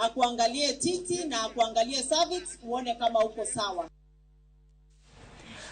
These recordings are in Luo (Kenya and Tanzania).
Akuangalie titi na akuangalie cervix, uone kama uko sawa.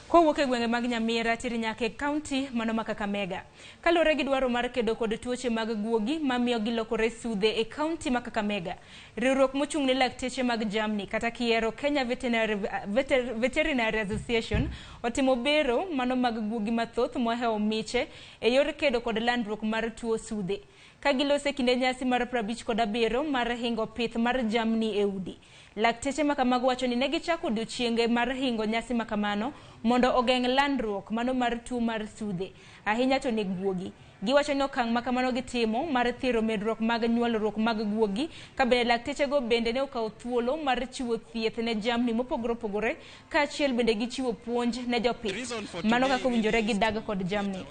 Kowuok e gwenge mag Nyamira tir nyaka e kaunti mano ma Kakamega. Kaluwore gi dwaro mar kedo kod tuoche mag guogi mamiyo gilokore sudhe e kaunti ma Kakamega. Riwruok mochung' ne lakteche mag jamni kata kiero Kenya Veterinary Association otimo bero mano mag guogi mathoth mohewo miche e yor kedo kod landruok mar tuo sudhe. Ka giloso e kinde nyasi mar 57 mar hingo pith mar jamni e udi. Lakteche ma kamago wacho ni ne gichako odiochienge mar hingo nyasi ma kamano mondo ogeng' landruok mano mar tuo mar sudhe, ahinya to ne guogi. Giwacho ni okang' ma kamano gitimo mar thiro medruok mag nyuolruok mag guogi, ka bende laktechego bende ne okawo thuolo mar chiwo thieth ne jamni mopogore opogore kaachiel bende gi chiwo puonj ne jopith mano kaka owinjore gidag kod jamni.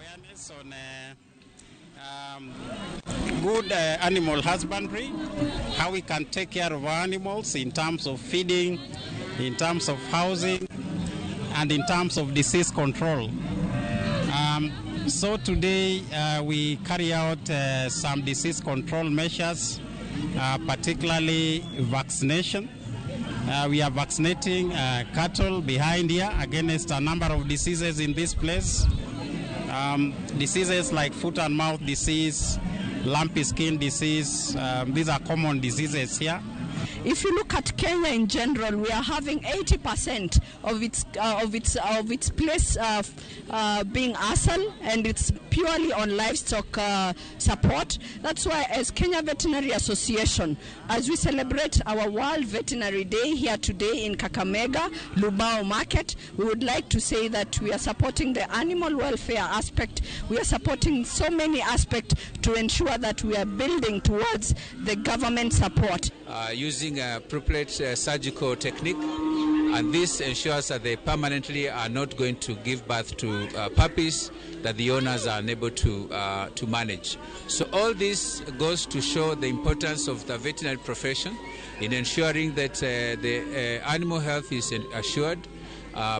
Good animal husbandry, how we can take care of our animals in terms of feeding, in terms of housing, and in terms of disease control. So today we carry out some disease control measures, particularly vaccination. We are vaccinating cattle behind here against a number of diseases in this place. Diseases like foot and mouth disease, lumpy skin disease, these are common diseases here. If you look at Kenya in general, we are having 80% of its place being ASAL, and it's purely on livestock support. That's why, as Kenya Veterinary Association, as we celebrate our World Veterinary Day here today in Kakamega, Lubao Market, we would like to say that we are supporting the animal welfare aspect. We are supporting so many aspects to ensure that we are building towards the government support. Using a appropriate surgical technique, and this ensures that they permanently are not going to give birth to puppies that the owners are unable to manage. So all this goes to show the importance of the veterinary profession in ensuring that the animal health is assured.